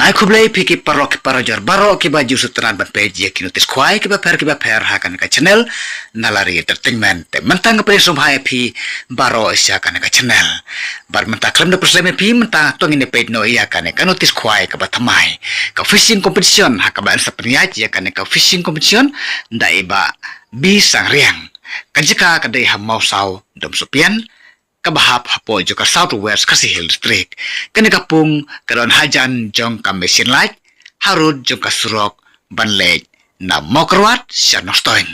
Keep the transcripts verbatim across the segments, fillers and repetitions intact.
Ai khublei phi ki paralok ki parajor baroh kiba ju sngewtynnad ban peit ïa ki notis khwai kiba pher kiba pher ha kane ka channel Nalari Entertainment. Te mynta nga pdiang sngewbha ïa phi baroh sha kane ka channel. Bad mynta khlem da pyrshah ïa phi, mynta to ngin ïa peit noh ïa kane ka notis khwai kaba thymmai, ka fishing competition ha kaba yn sa pynïaid ïa kane ka fishing competition da i Bah B Sangriang. Ka jaka ka dei ha Mawsaw Domsohpian, kaba hap hapoh jong ka South West Khasi Hills District. Kane ka pung ka don hajan jong ka machine light harud jong ka surok ban leit na Mawkyrwat sha Nongstoiñ.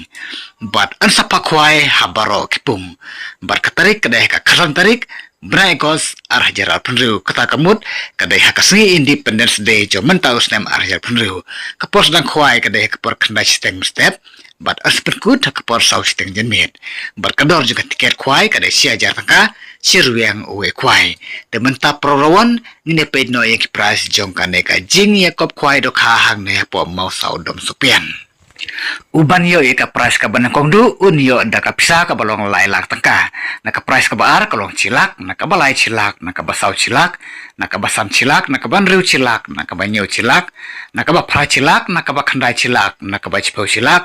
Bad yn sa phah khwai ha baroh ki pung. Bad ka tarik ka dei ka khatsan tarik bnai August ar hajar arphew hynriew, kata ka mut ka dei ha ka sngi Independence Day jong mynta u snem ar hajar arphew hynriew. Ka por sdang khwai ka dei ha ka por khyndai shiteng mynstep bad yn sa pynkut ha ka por saw shiteng janmiet. Bad ka dor jong ka tiket khwai ka dei shi hajar tyngka, shi rwiang uwei khwai. Te mynta paralok rawan, ngin ïa peit noh ïa ki prize jong kane ka jingïakop khwai dohkha hangne hapoh Mawsaw Domsohpian. Uban ïoh ïa ka prize kaba nyngkong duh un ïoh da ka pisa kaba long lai lak tyngka. Na ka prize kaba ar ka long shi lak, na kaba lai shi lak, na kaba saw shi lak, na kaba san shi lak, na kaba hynriew shi lak, na kaba hynñiew shi lak, na kaba phra shi lak, na kaba khyndai shi lak, na kaba shiphew shi lak,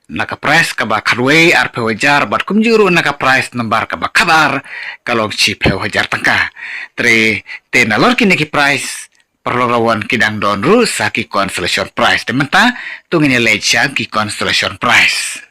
na ka prize kaba khatwei arphew hajar, bad kumjuh ruh na ka prize number kaba khatar ka long shiphew hajar tyngka. Te, te nalor kine ki prize, paralok rawan, ki dang don ruh sa ki consolation prize. Te mynta to ngin ïa leit sha ki consolation prize.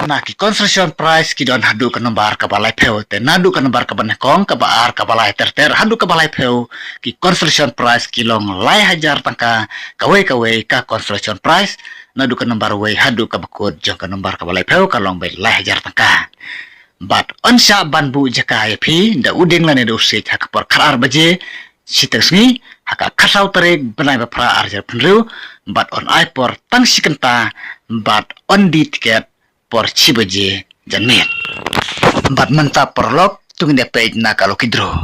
Na ki consolation prize ki don haduh ka number kaba laiphew. Te naduh ka number kaba nyngkong, kaba ar, kaba lai, ter ter haduh kaba laiphew, ki consolation prize ki long lai hajar tyngka kawei kawei ka consolation prize. Naduh ka number wei haduh kaba kut jong ka number kaba laiphew ka long beit lai hajar tyngka. Bad yn shah ban buh jaka ïa phi da u dieng lane da u siej ha ka por khatar baje shiteng sngi ha ka khatsaw tarik bnai ba phra ar hajar arphew hynriew. Bad yn ai por tang shi kynta bad yn die tiket por shi baje janmiet. Bad mynta paralok, to ngin ïa peit na ka lucky draw.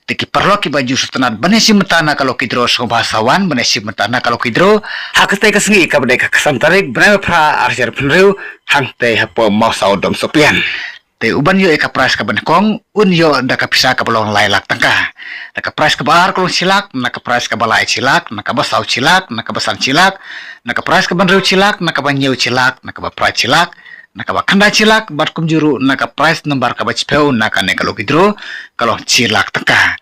Te ki paralok kiba ju sngewtynnad ban ïashim bynta na ka lucky draw, sngewbha sa wan ban ïashim bynta na ka lucky draw ha katei ka sngi kaba dei ka khatsan tarik bnai ba phra ar hajar arphew hynriew, hangtei hapoh Mawsaw Domsohpian. Te uban ïoh ïa ka prize kaba nyngkong un ïoh da ka pisa kaba long lai lak tyngka. Na ka prize kaba ar ka long shi lak, na ka prize kaba lai shi lak, na kaba saw shi lak, na kaba san shi lak, na ka prize kaba hynriew shi lak, na kaba hynñiew shi lak, na kaba phra shi lak, na kaba khyndai shi lak, bad kumjuh ruh na ka prize number kaba shiphew na kane ka lucky draw ka long shi lak tyngka.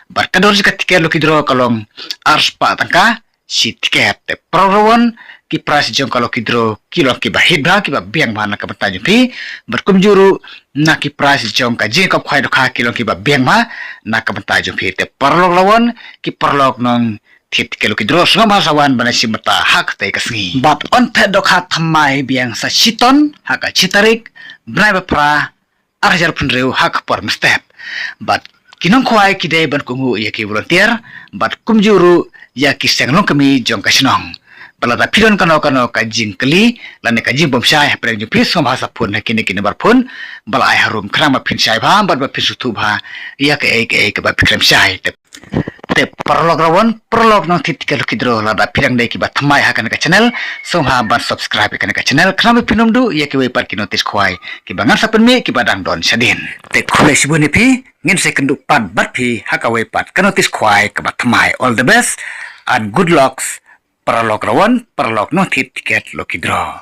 Bad ka dor jong ka tiket lucky draw ka long ar spah tyngka shi tiket. Te paralok rawan, ki prize jong ka lucky draw ki long kiba hit bha, kiba biang bha na ka bynta jong phi. Bad kumjuh ruh na ki prize jong ka jingïakop khwai dohkha ki long kiba biang bha na ka bynta jong phi. Te paralok rawan, ki paralok nongthied tiket lucky draw, sngewbha sa wan ban ïashim bynta ha katei ka sngi. Bad yn phet dohkha thymmai biang sa shiton ha ka shi tarik bnai ba phra ar hajar arphew hynriew ha ka por mynstep. Bad ki nongkhwai ki dei ban kohnguh ïa ki volunteer bad kumjuh ruh ïa ki seng longkmie jong ka shnong. Bad lada phi don kano kano ka jingkylli lane ka jingbymshai hapdeng jong phi, sngewbha sa phone ha kine ki number phone ba la ai harum, khnang ba phin shai bha bad ba phin sngewthuh bha ïa kaei kaei kaba phi khlem shai. Te, te paralok rawan, paralok nongthied tiket lucky draw, lada phi dang dei kiba thymmai ha kane ka channel, sngewbha ban subscribe ïa kane ka channel khnang ba phin ym duh ïa kiwei pat ki notis khwai kiba ngan sa pynmih kiba dang don shadien. Te khublei shibun ïa phi, ngin sa ïakynduh pat bad phi ha kawei pat ka notis khwai kaba thymmai. All the best and good lucks, paralok rawan, paralok nongthied tiket lucky draw.